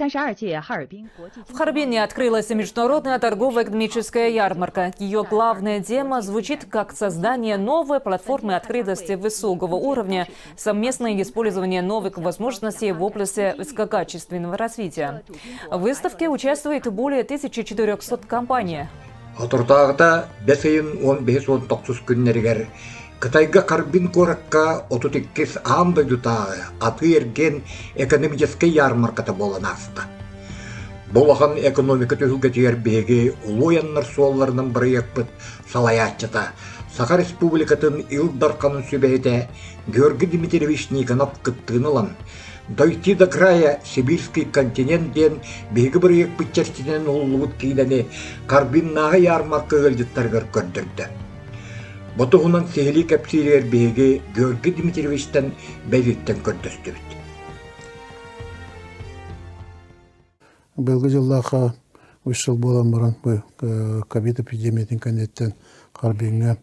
В Харбине открылась международная торгово-экономическая ярмарка. Ее главная тема звучит как создание новой платформы открытости высокого уровня, совместное использование новых возможностей в области высококачественного развития. В выставке участвует более 1400 компаний. Соторутааҕыта бэс ыйын 15-19 күннэригэр Кытайга Харбин куоракка 32-ис аан дойдутааҕы атыы-эргиэн экономическай ярмарката буолан ааста. Бу улахан экономика түһүлгэтигэр биһиги Улуу айаннар суолларынан бырайыакпыт салайааччыта, Саха Республикатын Ил Дарханын сүбэһитэ Георгий Дмитриевич Никонов кыттыыны ылан, «Дойти до края Сибирский континент» диэн биһиги бырайыакпыт чэрчитинэн уһуллубут киинэни Харбиннааҕы ярмарка ыалдьыттарыгар көрдөрдө. Бу туһунан сиһилии кэпсииригэр биһиги Георгий Дмитриевичтэн бэйэтиттэн көрдөстүбүт. Быйылгы дьыллаахха үс сыл буолан баран бу ковид эпидемиятын кэнниттэн Харбиҥҥа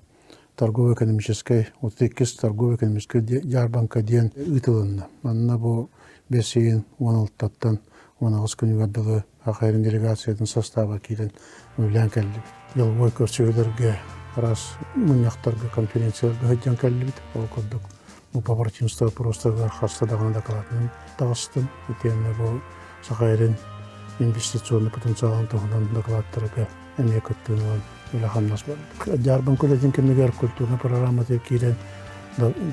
торгово-экономическай 32 торгово-экономическай дьаарбаҥка диэн ыытылынна. Манна бу бэс ыйын 16-тан 18 күнүгэр дылы АХР делегациятын састааба киирэн үлэлээн кэллибит. Деловой көрсүһүүлэргэ, араас мунньахтарга, конференцияларга сылдьан кэллибит. Ол курдук бу побратимство вопростарыгар хаста даҕаны дакылаатынан таҕыстым. Итиэннэ бу Саха сирин инвестиционный потенциалын туһунан дакылааттарга эмиэ кыттыыны ылан үлэ-хамнас барда. Дьаарбаҥка үлэтин кэмигэр культурнай программатыгар киирэн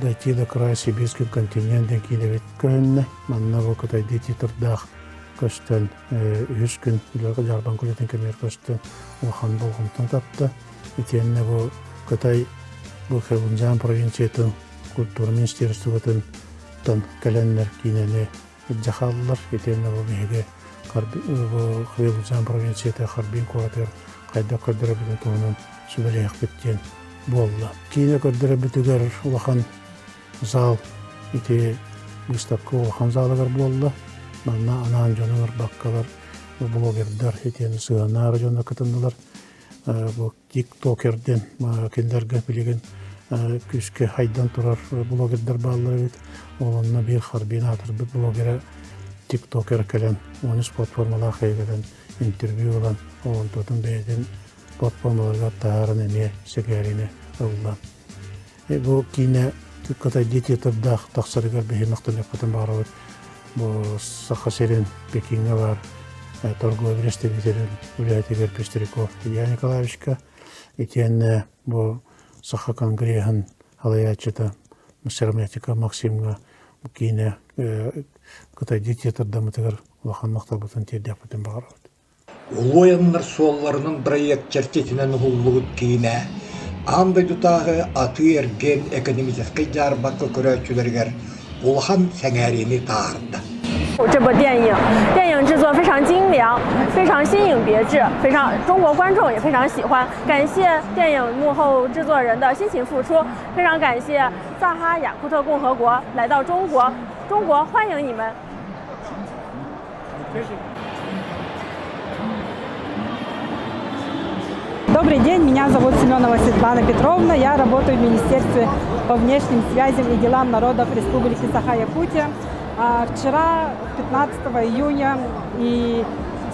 «Дойти до края Сибирский континент» диэн киинэбит көһүннэ. Манна бу кытайдыы титрдаах көстөн үһүс күн дьаарбаҥка үлэтин кэмигэр көстөн улахан болҕомтону тарта. Итиэннэ бу Кытай бу Хэйхунцзян провинциятын культура министерствотын кэлэннэр киинэни илдьэ хааллылар. Итиэннэ бу биһиги бу Хэйхунцзян провинцията Харбин куоратыгар хайдах көрдөрөрбүтүн туһунан сүбэлэһиэхпит диэн буолла. Киинэ көрдөрөрбүтүгэр улахан Зал ити выставка улахан залыгар буолла. Манна анаан дьону ырбаккалар, блогердар итиэннэ сыһыаннаах дьоннор кытыннылар. Бу тиктокер диэн кинилэргэ билигин күүскэ хайдан турар блогердар бааллар эбит. Ол онно биир Харбин аатырбыт блогера тиктокер кэлэн 13 платформалаах кэлэн интервью ылан, онтотун бэйэтин платформаларыгар таһааран эмиэ сэгээриини ылла. Бу киинэ Кытайдыы театрдаах тахсарыгар биһи махтаныахпытын баҕарабыт. Бу Саха сирин Пекиҥҥэ баар торговый представителин үлэһитигэр Пестряков Илья Николаевичка итиэннэ бу Саха конгреһын салайааччыта Сыромятников Максимҥа бу киинэ Кытайдыы театрдаммытыгар улахан махталбытын тиэрдиэхпитин баҕарабыт. Улуу айаннар суолларынан бырайыак чэрчитинэн уһуллубут киинэ аан дойдутааҕы атыы-эргиэн экономическай дьаарбаҥка көрөөччүлэригэр улахан сэҥээриини таһаарда. 这部电影， 电影制作非常精良， 非常新颖别致， 非常中国观众也非常喜欢。 感谢电影幕后制作人的辛勤付出， 非常感谢萨哈雅库特共和国来到中国， 中国欢迎你们。 Добрый день, меня зовут Семенова Светлана Петровна. Я работаю в Министерстве по внешним связям и делам народов Республики Саха-Якутия. А, вчера, 15 июня, и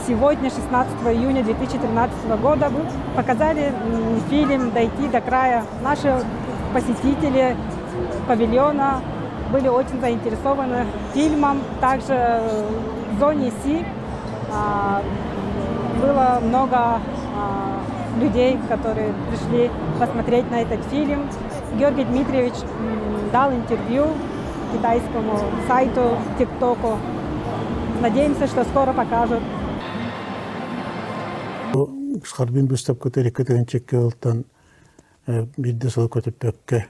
сегодня, 16 июня 2013 года, показали фильм «Дойти до края». Наши посетители павильона были очень заинтересованы фильмом. Также в зоне Си а, было много а, людей, которые пришли посмотреть на этот фильм. Георгий Дмитриевич дал интервью китайскому сайту ТикТоку. Надеемся, что скоро покажут. Харбин быыстапката икки тыһыынча ылтан биирдэ сыл көтүппэккэ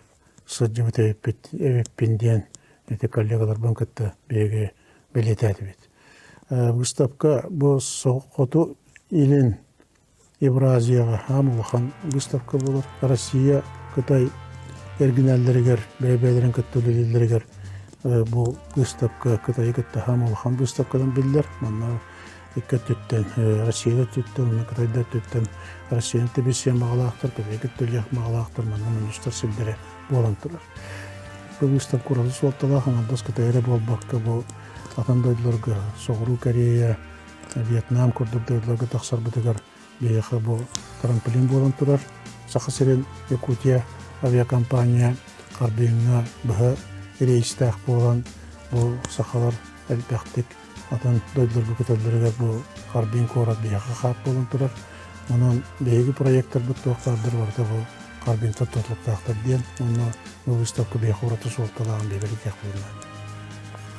сылдьыбыт эбиппит эбиппин диэн ити коллегаларбын кытта биһиги бэлиэтээтибит. Выставка бу хоту илин Евразияҕа аан улахан выставка буолар. Россия, Кытай эргинэллэригэр, бэйэ-бэйэлэрин кытта үлэлииллэригэр бу выставка Кытайы кытта хаам улахан выставканан биллэр. Манна икки өттүттэн, Россия да өттүттэн, уонна Кытай да өттүттэн Россияны тэбиссиэн баҕалаахтар, Кытайы кытта үлэлиэх баҕалаахтар манна мунньустар сирдэрэ буолан турар. Бу выставка ураты суолталаах аҥардас Кытай эрэ буолбакка, бу атын дойдуларга Соҕуруу Корея, Вьетнам курдук дойдуларга тахсарбытыгар биһиэхэ бу трамплин буолан турар. Саха сирин Якутия авиакомпания Харбиҥҥа быһа рейстээх буолан бу сахалар элбэхтик атын дойдуларга көтөллөрүгэр бу Харбин куорат биһиэхэ хаап буолан турар. Онон биһиги проектарбыт туох баардар барыта бу Харбинтан тутулуктаахтар диэн уонна бу выставка биһиэхэ ураты суолталааҕын биэрбитиэхпит наада.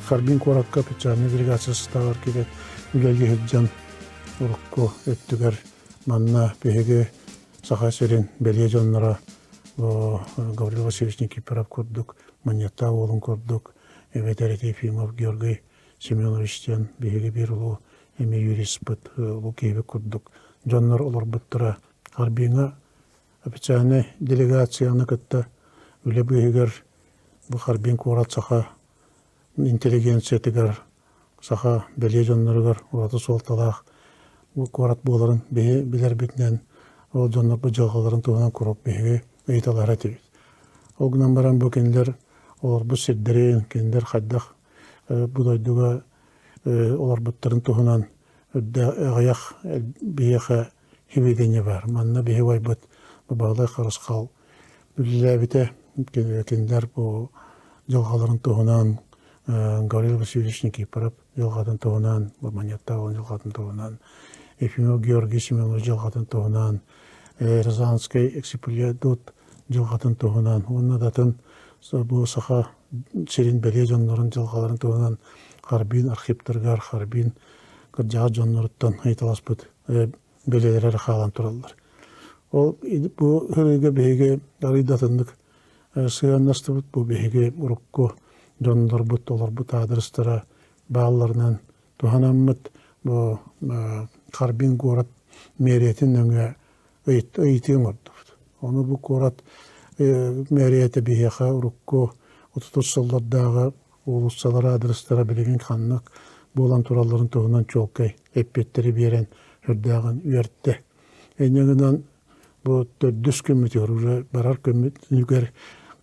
Харбин куоракка официальнай делегация састаабар киирэн үлэлии сылдьан урукку өттүгэр манна биһиги Саха сирин бэлиэ дьонноро Гаврил Васильевич Никифоров курдук, Манньыаттаах уолун курдук, эбэтэр Ефимов Георгий Семенович диэн биһиги биир улуу эмиэ юриспыт, улуу киһибит курдук дьоннор олорбуттара. Харбиҥҥа официальнай делегацияны кытта үлэ быыһыгар бу Харбин куорат саха интеллигенциятыгар, саха бэлиэ дьонноругар ураты суолталаах куорат буоларын биһи билэрбитинэн ол дьоннорбут дьылҕаларын туһунан куруук биһиги ыйыталаһар этибит. Ол гынан баран бу кинилэр олорбут сирдэрин, кинилэр хайдах бу дойдуга олорбуттарын туһунан аҕыйах биһиэхэ сибидиэнньэ баар. Манна биһи убайбыт Баһылай Харысхал үлэлээбитэ. Кинилэр бу дьылҕаларын туһунан Гаврил Васильевич Никифоров дьылҕатын туһунан, Манньыаттаах дьылҕатын туһунан, Ефимов Георгий Семенович дьылҕатын туһунан, Рязанскай эксплиадот дьылҕатын туһунан уонна да атын бу саха сирин бэлиэ дьоннорун дьылҕаларын туһунан Харбин архивтарыгар Харбин кырдьаҕас дьонноруттан ыйыталаспыт бэлиэлэр эрэ хаалан тураллар. Ол бу ырыыга биһиги арыый да атыннык сыһыаннастыбыт. Бу биһиги урукку дьоннорбут олорбут аадырыстара баалларынан туһанаммыт бу Харбин куорат мэрийэтин нөҥүө ыйытыы оҥордубут. Ону бу куорат мэрийэтэ биһиэхэ урукку 30 сыллардааҕы уулуссалар аадырыстара билигин ханнык буолан туралларын туһунан чуолкай эппиэттэри биэрэн сүрдээҕин үөртэ. Инньэ гынан бу төрдүс күммүтүгэр уже барар күммүтүгэр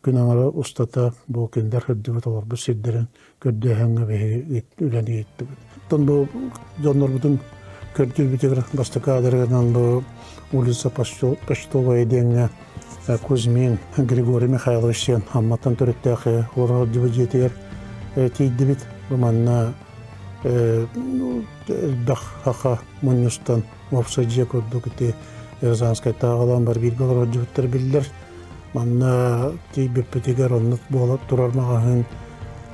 күн аҥара устата бу кинилэр сылдьыбыт олорбут сирдэрин көрдөөһүҥҥэ биһиги үлэни ыыттыбыт. Оттон бу дьоннорбутун көрдүүрбүтүгэр бастакы аадырыгынан бу улица Почтовая диэҥҥэ Кузьмин Григорий Михайлович диэн Амматтан төрүттээх олорор дьиэтигэр тиийдибит. Бу манна элбэх саха мунньустан уопсай дьиэ курдук ити Рязанскайтааҕылаан бар бииргэ олорор дьыбыттар биллэр. Манна тиийбиппитигэр оннук буола турар маҕаһыын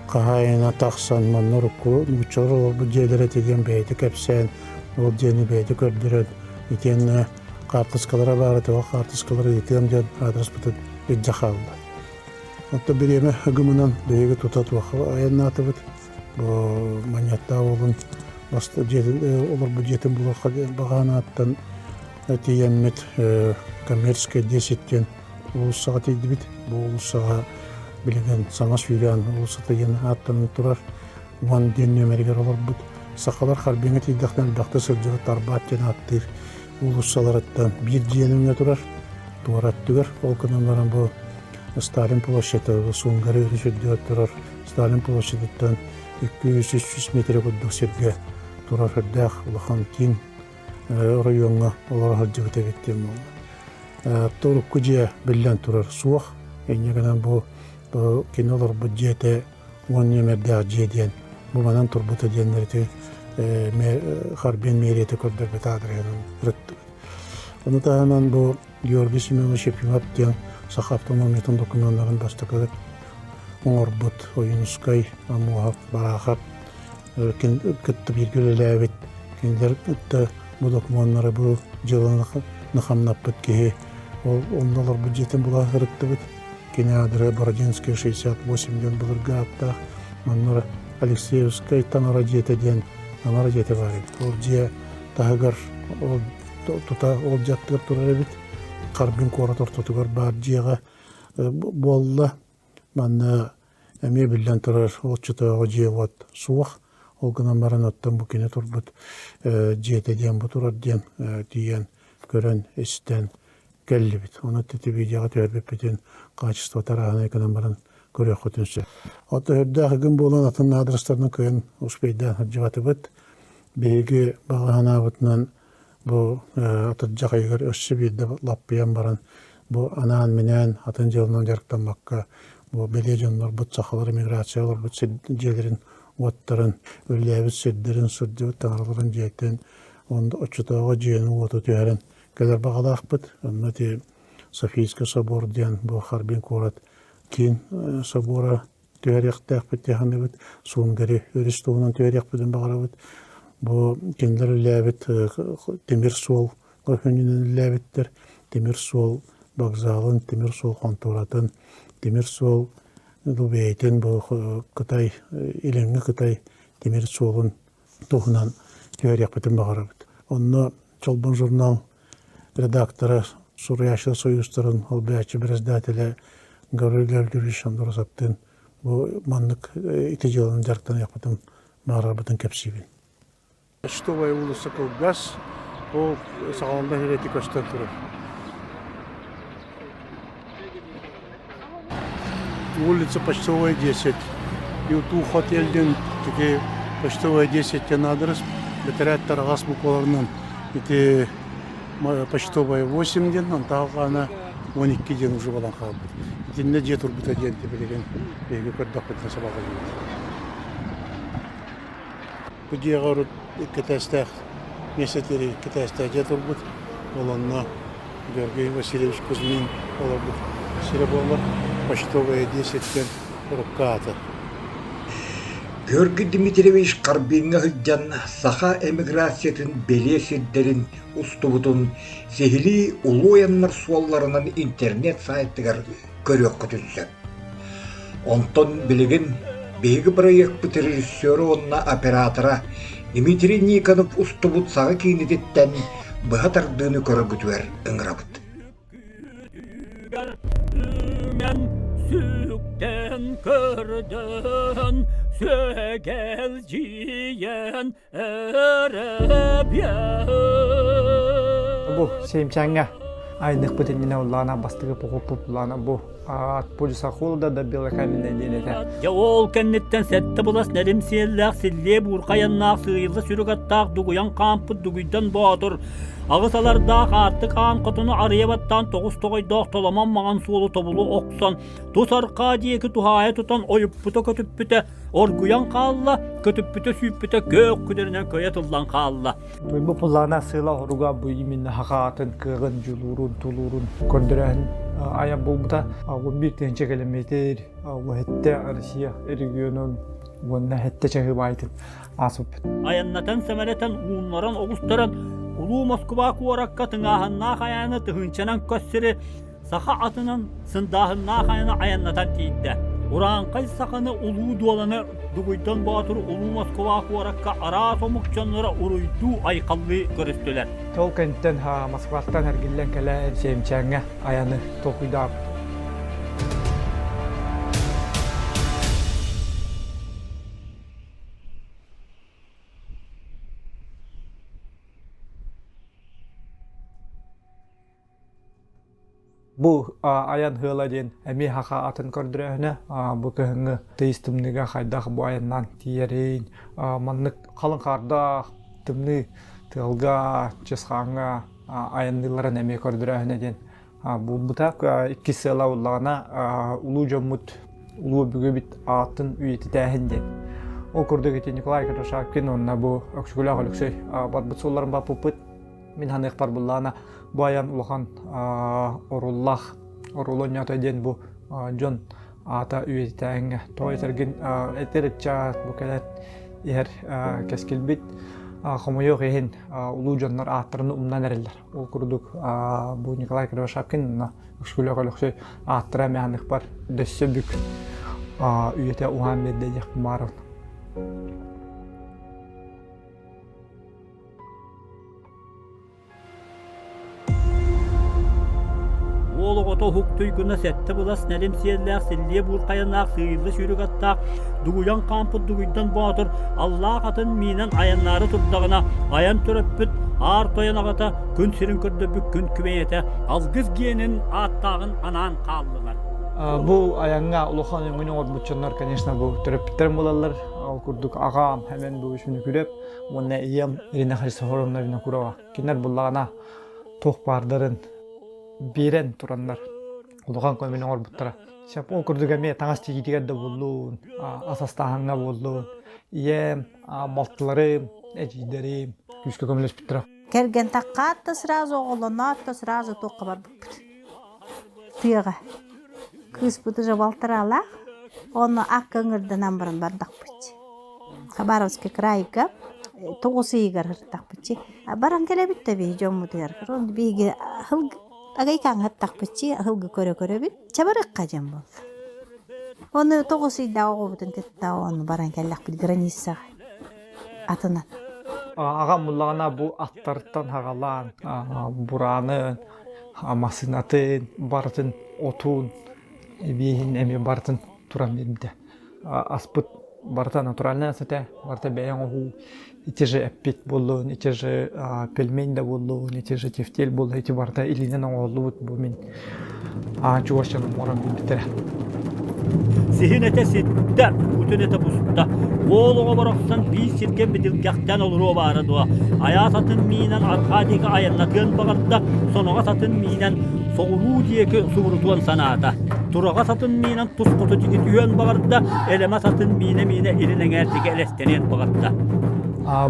хаһаайына тахсан манна урукку нууччалар олорбут дьиэлэрэ этигэн бэйэтэ кэпсээн ол дьиэни бэйэтэ көрдөрөн итиэннэ хаартыскалара баара тоҕо хаартыскалары ыытыам диэн аадырыспытын илдьэ хаалла. Оттон бириэмэ ыгымынан биһиги тута туохха айаннаатыбыт. Бу Манньыаттаах уолун дьиэтин олорбут дьиэтин булуохха диэн баҕанааттан тиийэммит коммерческай 10 диэн уулуссаҕа тиийдибит. Бу уулуссаҕа билигин саҥа сүүрээн уулуссата диэн ааттанан турар. Уон диэн нүөмэригэр олорбут. Сахалар Харбиҥҥа тиийдэхтэринэ элбэхтэ сылдьыбыт Арбаат диэн ааттыыр уулуссаларыттан биир дьиэни өҥө турар. Туора өттүгэр. Ол гынан баран бу Сталин площадь Сунгары өрүс үрдүгэр турар Сталин площадыттан 200-300 метр курдук сиргэ турар үрдээх улахан киин оройуоҥҥа олоро сылдьыбыт эбит диэн буолла. Урукку дьиэ биллэн турар суох. Инньэ гынан бу кини олорбут дьиэтэ уон нүөмэрдээх дьиэ диэн бу манан турбута диэннэр ити Харбин мэрията көрдөрбүт аадырыһынан ырыттыбыт. Ону таһынан бу Георгий Семенович Ефимов диэн саха автономиятын докумуоннарын бастакы оҥорбут Ойуунускай, Амуоһап, Бараахап кытта бииргэ үлэлээбит кинилэр кытта бу докумуоннары бу дьыаланы хамнаппыт киһи ол онно олорбут дьиэтин була сырыттыбыт. Кини аадыры Бородинская 68 диэн былыргы ааттаах манна Алексеевскай таҥара дьиэтэ диэн таҥара дьиэтэ баар эбит. Ол дьиэ таһыгар ол тута ол дьиэ турар эбит. Харбин куорат ортотугар баар дьиэҕэ буолла. Манна эмиэ биллэн турар оччотооҕу дьиэ-уот суох. Ол гынан баран оттон бу кини турбут дьиэтэ диэн бу турар диэн тиийэн көрөн истэн кэллибит. Ону ити видеоҕа түһэрбиппитин качествота арааһынай гынан баран көрүөххүтүн сөп. Оттон үрдээх ыгым буолан атын аадырыстарынан кыайан успейдаан сылдьыбатыбыт. Биһиги баҕа санаабытынан бу атырдьах ыйыгар өссө биирдэ лаппыйан баран бу анаан-минээн атын дьыаланан дьарыктаммакка бу бэлиэ дьоннорбут сахалар эмиграция олорбут дьиэлэрин уоттарын үлэлээбит сирдэрин сылдьыбыт таҥараларын дьиэтин уонна оччотооҕу дьиэни-уоту түһэрэн кэлэр баҕалаахпыт. Онно ити Софийский собор диэн бу Харбин куорат киин собора түһэриэхтээхпит дии саныыбыт. Сунгари өрүс туһунан түһэриэхпитин баҕарабыт. Бу кинилэр үлэлээбит тимир суол күнүнэн үлэлээбиттэр. Тимир суол вокзалын, тимир суол хонтуоратын, тимир суол бу бэйэтин бу Кытай, Илиҥҥи Кытай тимир суолун туһунан түһэриэхпитин баҕарабыт. Онно Чолбон журнал редактора, суруйааччылар союзтарын холбооччу председателэ Гаврил Гаврильевич Андросовтыын бу маннык ити дьыаланы дьарыктаныахпытын баҕарарбытын кэпсиибин. Почтовая улица кылгас, ол саҕаланна иһэр көстөн турар. Улица Почтовая 10. Юту хотелден ити Почтовая 10 тен адрес бэтэрээт тараҕас букваларынан ити Почтовая 8 диэн онтоох 12 диэн уже буолан хаалбыт. Итиннэ дьиэ турбута диэн билигин биһиги көрдөхпүтүнэ сабаҕалыыбыт. Бу дьиэҕэ урут икки этээстээх миэстэтигэр икки этээстээх дьиэ турбут. Ол онно Георгий Васильевич Кузьмин олорбут сирэ буолар. Почтовая 10 урукку аата. Георгий Дмитриевич Харбиҥҥа сылдьан саха эмиграциятын бэлиэ сирдэрин устубутун сиһилии Улуу айаннар суолларынан интернет сайтыгар көрүөххүтүн сөп. Онтон билигин биһиги бырайыакпыт режиссера уонна оператора Дмитрий Никонов устубут саҥа киинэтиттэн быһа тардыыны көрөргүтүгэр ыҥырабыт. Сүктэн көрдөн сөгэлдьийэн Бу Сеймчаҥҥа айныхпыт иннинэ улаана бастакы похоппут улаана бу от полюса холода до белокаменной диэн этэ. Дьэ ол кэнниттэн сэттэ былас нэрим сиэллээх силлиэ буурхайаннаах сыыйылла сүрүк аттаах дугуйан хаампыт дугуйдан боотур аҕыс алардаах ааттык аан хотуну арыйа баттаан тоҕус тоҕойдоох толомон маҥан суолу тобулу охсон тус архаа диэки туһаайа тутан ойуппута көтүппүтэ оргуйан хаалла, көтүппүтэ сүүппүтэ көөх күдэринэн көйө тыллан хаалла. Бу пуллаана сыла хоруга бу именно хахаатын, кыаҕын, дьулуурун, тулуурун көрдөрөһүн айан булбута. 11 тыһыынча километр уһэтте Россия регионун уонна хэтте чаһыбайтын аасыппыт. Айаннатан сэмэлэтэн ууннаран оҕустаран Улуу Москва куоракка тыҥааһыннаах айааны тыһыынчанан көс сири саха атынан сындааһыннаах айаны айаннатан тиийдэ. Урааҥхай саханы улуу дуоланы Дугуйдан Боотур улуу Москва куоракка араас омук дьонноро уруйдуу айхаллыы көрүстүлэр. Ол кэнниттэн Москваттан эргиллэн кэлэн Сиэмчээҥҥэ айаны толкуйдаабыт. Бу айан ыала диэн эмиэ саха атын көрдөрөөһүнэ бу кыһыҥҥы тыйыс тымныыга хайдах бу айаннаан тиийэрин маннык халыҥ хаардаах тымныы тыалга чысхааҥҥа айанныылларын эмиэ көрдөрөөһүнэ диэн буолбута. Иккис сыала буоллаҕына улуу дьоммут улуу өбүгэбит аатын үйэтитээһин диэн. Ол курдук ити Николай Каташапкин уонна бу Өксөкүлээх Өлөксөй барбыт суолларын баппыппыт. Мин ханыахпар буллаана бу айан улахан оруллаах оруолу оонньоото диэн бу дьон аата үйэтитээҥҥэ тоҕо этэргин этэр ыччат бу кэлэн иһэр кэскилбит хомойуох иһин улуу дьоннор ааттарын умнан эрэллэр. Ол курдук бу Николай Кривошапкин уонна Өксөкүлээх Өлөксөй ааттара эмиэ ханыахпар дөссө бүк үйэтэ уһаан биэрдэ диэхпин баҕарабын. Уол оҕото уһук туйгуна сэттэ былас нэлим сиэллээх силлиэ буурхайаннаах сыыйылла сүүрүк аттаах дугуйан хаампыт Дугуйдан Боотур аллаах атын миинэн айаннаары турдаҕына айан төрөппүт аар тойон аҕата күн сирин көрдөрбүт күн күбэйэтэ алгыс гиэнин ааттааҕын анаан хааллылар. Бу айаҥҥа улахан өҥөнү оҥорбут дьоннор, конечно, бу төрөппүттэрим буолаллар. Ол курдук аҕам Хэмэн Быыс Винокуров уонна ийэм Ирина Христофоровна Винокурова. Кинилэр буллаҕына туох баардарын биэрэн тураннар улахан көмөнү оҥорбуттара. Сөп ол курдук эмиэ таҥас тигиитигэр да буоллун, ас астааһыҥҥа буоллун, ийэм, балтыларым, эдьиийдэрим күүскэ көмөлөспүттэрэ. Кэргэн таххаат да сразу оҕолоноот да сразу туохха барбыппыт. Тыаҕа. Кыыспыт уже балтараалаах, онно акка ыҥырданан баран бардахпыт. Хабаровский крайга тоҕус ыйыгар ырыттахпытчи. Баран кэлэбит да биһи дьоммутугар. Биһиги агайкаҥ һыттахпытчи ыһылгы көрө-көрөбүт. Чабырыкка дьон буолла. Ону тоҕус ыйдаах оҕобутун кытта ону баран кэллэхпит границаҕа атынан. Аҕам буллаҕына бу аттартан хаҕалаан бураанын, массыынатын, барытын отун, эбиэһин эмиэ барытын туран биэрбитэ. Аспыт барыта натуральнай ас этэ, барыта бэйэҥ оһуу, ити же эппит буоллун, ити же пельмень да буоллун, ити же тефтель буоллун, ити барыта илиинэн оҥоһуллубут бу мин чугас дьонум оҥорон билбиттэрэ. Сиһин этэ ситтэ, кутун этэ буста. Уол оҕо барахсан биир сиргэ бидилгэхтэн олоруо баара дуо? Айаас атын миинэн арҕаа диэки айаннатыан баҕарда, соноҕос атын миинэн соҕуруу диэки субурутуон санаата. Тураҕас атын миинэн тус хоту диэки түһүөн баҕарда, элэмэс атын миинэ-миинэ илин эҥээр диэки элэстэниэн баҕарда.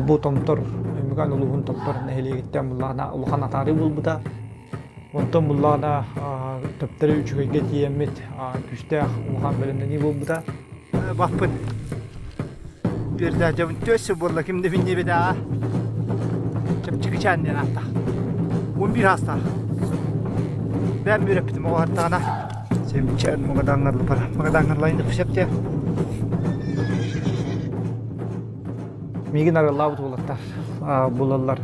Бу Томтор, Өймөкөөн улууһун Томтор нэһилиэгиттэн буллаҕына улахан атаарыы буолбута. Онтон буллаҕына төптөрү үчүгэйгэ тиийэммит күүстээх улахан бэлэмнэнии буолбута. Баппын. Передачабын төссө буолла ким да билнибит аа. Чэпчэкичээн диэн ааттаах. 11 аастаах. Бэм үөрэппитим оҕо Семчэн Магаданнарлы Магаданнарлайын сөптө. Миигин арыаллаабыт уолаттар булаллар.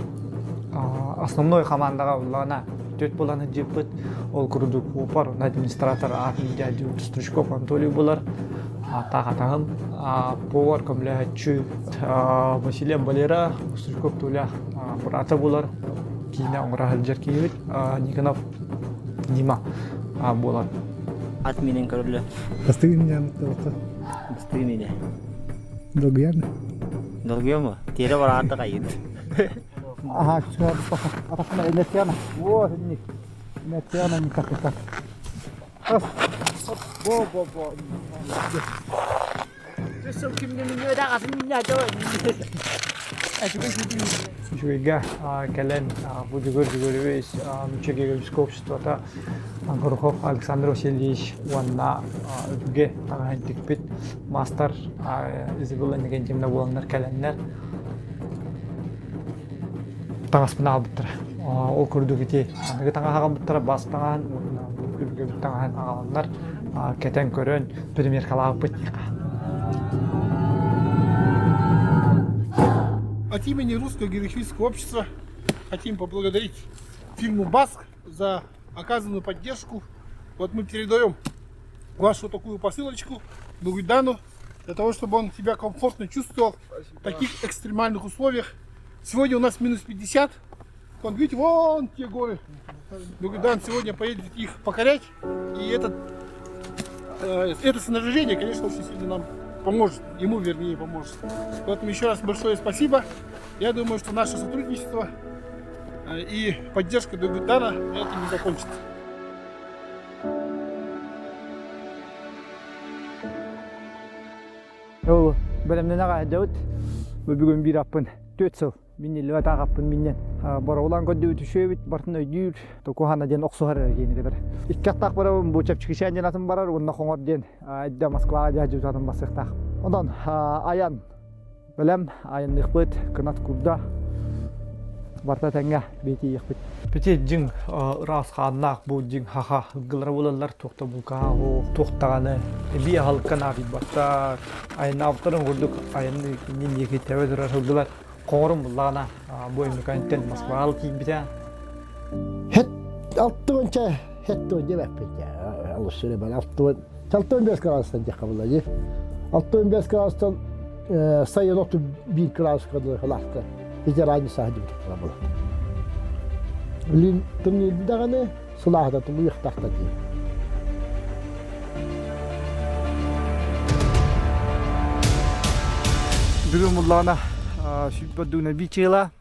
Основной хамаандаҕа буллаҕына түөрт буолан сылдьыппыт. Ол курдук опор администратор аатын дядю Стручков Анатолий булар. Ааттаах атаһым. Повар көмөлөһөччү Василий Валера Стручков Туля быраата булар. Киинэ оҥоро сылдьар киһибит Никонов Дима буолар. Ат минен көрүллө. Бастыгын нямыттабыта. Бастыгын ине. Долгуйар Долгуйа Тиэрэ бараата кайыт. Ага, атахна энетиана. Во, энетиана никак. Бо бо бо. Үчүгэйгэ кэлэн бу Дьөгүөр Дьөгүөрүбүс нуучча географическай обществота Горохов Александр Васильевич уонна өбүгэ таҥаһын тикпит маастар Изабелла Иннокентьевна буоланнар кэлэннэр таҥаспын аҕалбыттара. Ол курдук ити аныгы таҥаһы аҕалбыттара, бас таҥаһын уонна өбүгэбит таҥаһын аҕаланнар кэтэн көрөн премьеркалаабыппыт диэххэ. От имени Русского географического общества хотим поблагодарить фирму «Баск» за оказанную поддержку. Вот мы передаем вашу такую посылочку Дугуйдану, для того, чтобы он себя комфортно чувствовал в таких экстремальных условиях. Сегодня у нас минус 50. Вон, видите, вон те горы. Дугуйдан сегодня поедет их покорять. И этот, это снаряжение, конечно, очень сильно нам поможет. Ему, вернее, поможет. Поэтому еще раз большое спасибо. Я думаю, что наше сотрудничество и поддержка Дугуйдана на этом не закончится. Ол бэлэмнэнэ аҕайдабыт. Бүгүн биир аппын түөрт сыл минниллибэт аҕаппын миннен бороҕулаан көрдүбүт үчүгэйбит бартын өйдүүр токуһана диэн охсуһар эрэ киини кытары. Икки аттаах барабын бу чэпчэкичээн диэн атын барар уонна хоҥор диэн эдде Москваҕа дьаһдьыбыт атын бассыахтаах. Онон айан Бэлэм айанныахпыт, кынат курда барыта тэҥҥэ биитийиэхпит. Бити дьиҥ ыраас хааннаах бу дьиҥ хаха ыгылара буолаллар туох да булкаһа туох даҕаны эбии аһылыкка наадыйбаттар айаннаабыттарын курдук айанны иннин диэки тэбэ турар сылдьылар хоҥорун буллаҕына бу Өймөкөөнтөн Москваҕа тиийбитэ Хет алтыгынча хет диэбэппит алыс сүрэ алтыгын 65 градустан диэххэ буолла дии 65 градустан сайын оту биир градуска дылы халаахта ити разница диэбит буолла Лин тымныйды даҕаны сылааһыта тулуйахтаахта дии Бүгүн буллаҕына сүүрбэ бичила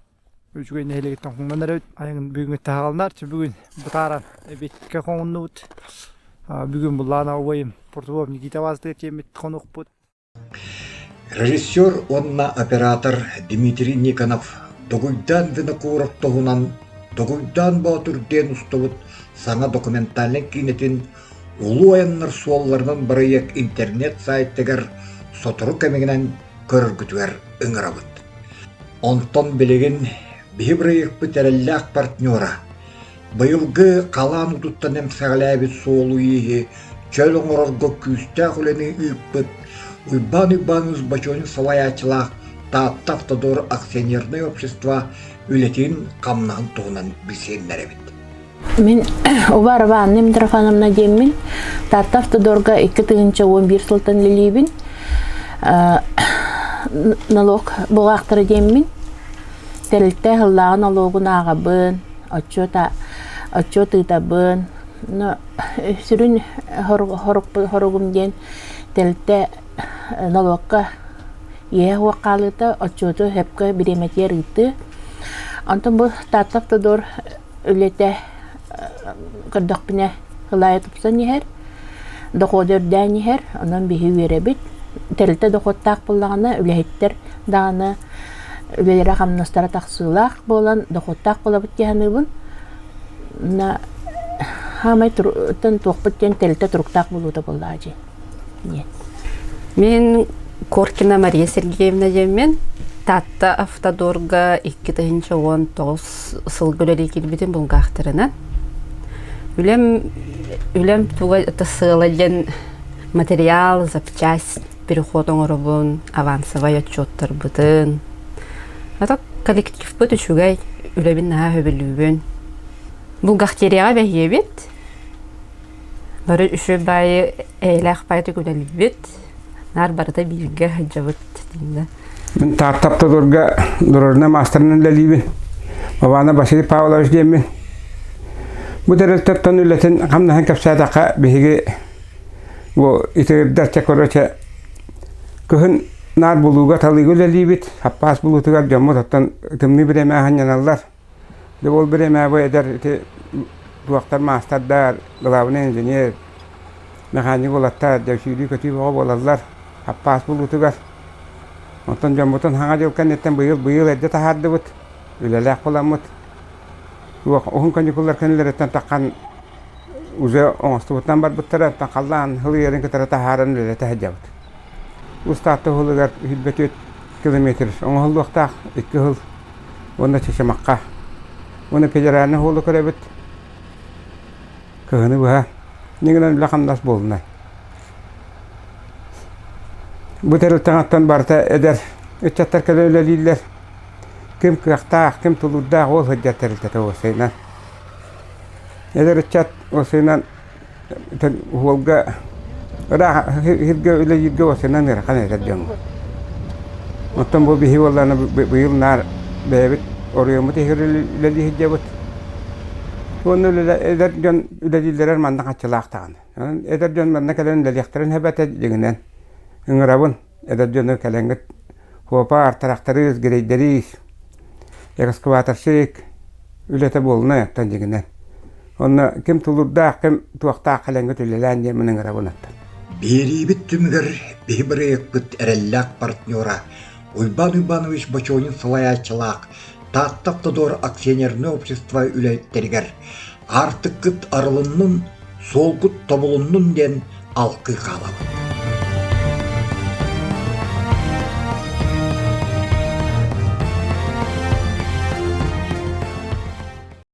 үчүгэй нэһилиэгиттэн хоҥнон эрэбит. Айан бүгүҥҥү таһаҕаланар. Бүгүн бытааран эбиэккэ хоҥуннубут. Бүгүн буллаҕына убайым Португал Никита Вазытыгар тиэммит хонукпут. Режиссер уонна оператор Дмитрий Никонов Дугуйдаан Винокуров туһунан Дугуйдаан Боотур диэн устубут саҥа документальнай киинэтин Улуу айаннар суолларынан бырайыак интернет-сайтыгар сотору кэмигинэн көрөргүтүгэр ыҥырабыт. Онтон билигин биһи бырайыакпыт эрэллээх партнера, быйылгы халаан уутуттан эмсэҕэлээбит суолу-ииһи чөл оҥорорго күүстээх үлэни ыыппыт Уйбаан Уйбааныыс Бочонин салайааччылаах Таатта Автодор акционернай общество үлэтин-хамнаһын туһунан билсиһиннэрэбит. Мин Уварова Анна Митрофановна диэммин Таатта Автодорга 2011 сылтан үлэлиибин. Налог буҕаахтара диэммин. Тэрилтэ сыллааҕы налогун ааҕабын, отчуот отчуот ыытабын. Сүрүн хоругум диэн тэрилтэ налогка иэһэ суох хаалыыта, отчуоту сөпкө бириэмэтигэр ыытыы. Онтон бу Таатта Автодор үлэтэ көрдөхпүнэ ылаайа тупсан иһэр, дохуода үрдээн иһэр, онон биһи үөрэбит. Тэрилтэ дохуоттаах буоллаҕына, үлэһиттэр даҕаны үлэлэрэ-хамнастара тахсыылаах буолан, дохуоттаах буолабыт дии саныыбын. Хаамай туохпут диэн тэрилтэ туруктаах буолуута буоллаҕа дии. Мин Коркина Мария Сергеевна диэммин Таатта Автодорга 2019 сылга үлэлии киирбитим булгаахтарынан. Үлэм үлэм туга сыала диэн материал, запчасть переход оҥоробун, авансовай отчуоттарбытын. А коллективпыт үчүгэй, үлэбин наһаа сөбүлүүбүн. Булгахтерияҕа бэһиэбит. Бары үчүгэй баайы эйэлээх баайытык үлэлиибит. Наар барыта бииргэ сылдьабыт диннэ. Мин Таатта Автодорга дорожнай маастарынан үлэлиибин. Бабаана Василий Павлович диэммин. Бу тэрилтэттэн үлэтин хамнаһын кэпсээтэххэ биһиги бу итирдэрчэ короче кыһын наар булууга талыыга үлэлиибит. Саппаас булуутугар дьоммут оттон тымныы бириэмэ аһанньаналлар. Дьэ ол бириэмэ бу эдэр ити туохтар маастардар, главный инженер, механик уолаттар дьэ сүүрүү-көтүү бөҕө буолаллар саппаас булуутугар. Оттон дьоммутун хаҥа дьыл кэнниттэн быйыл быйыл эрдэ таһаардыбыт, үлэлээх буоламмыт. Туох уһун каникуллар кэннилэриттэн таххан уже оҥостубутунан барбыттара, оттон халлаан сылыйарын кытары таһааран үлэлэтэ сылдьабыт. Устаатта уһулугар 24 километр оҥоһуллуохтаах икки сыл уонна Чычымахха. Уонна федеральнай суолу көрөбүт. Кыһыны быһа. Нигынан үлэ-хамнас буолунай. Бу тэрилтэҕиттэн барыта эдэр ыччаттар кэлэн үлэлииллэр. Ким кыахтаах, ким тулуурдаах ол сылдьар тэрилтэтэ уопсайынан. Эдэр ыччат уопсайынан уолга ыраах сиргэ үлэлииргэ уопсайынан ыарахан эдэр дьоҥҥо. Оттон бу биһи буоллаҕына быйыл наар бэйэбит оройуоммут иһигэр үлэлии сылдьабыт. Уонна эдэр дьон үлэлииллэрэр манна хаччылаах даҕаны. Онон эдэр дьон манна кэлэн үлэлиэхтэрин сөп этэ дьиҥинэн. Ыҥырабын эдэр дьону кэлэҥҥит Куопаар, тырахтарыыс, грейдериис, экскаваторщик үлэтэ буолунай оттон дьиҥинэн. Онно ким тулуурдаах, ким туохтаах кэлэҥҥит үлэлээн диэммин ыҥырабын оттон. Биэриибит түмүгэр биһи бырайыакпыт эрэллээх партнера Уйбаан Уйбанович Бочонин салайааччылаах Таатта Автодор акционернай общество үлэһиттэригэр аартыккыт арылыннын, суолгут тобулуннун диэн алгыы хаалабыт.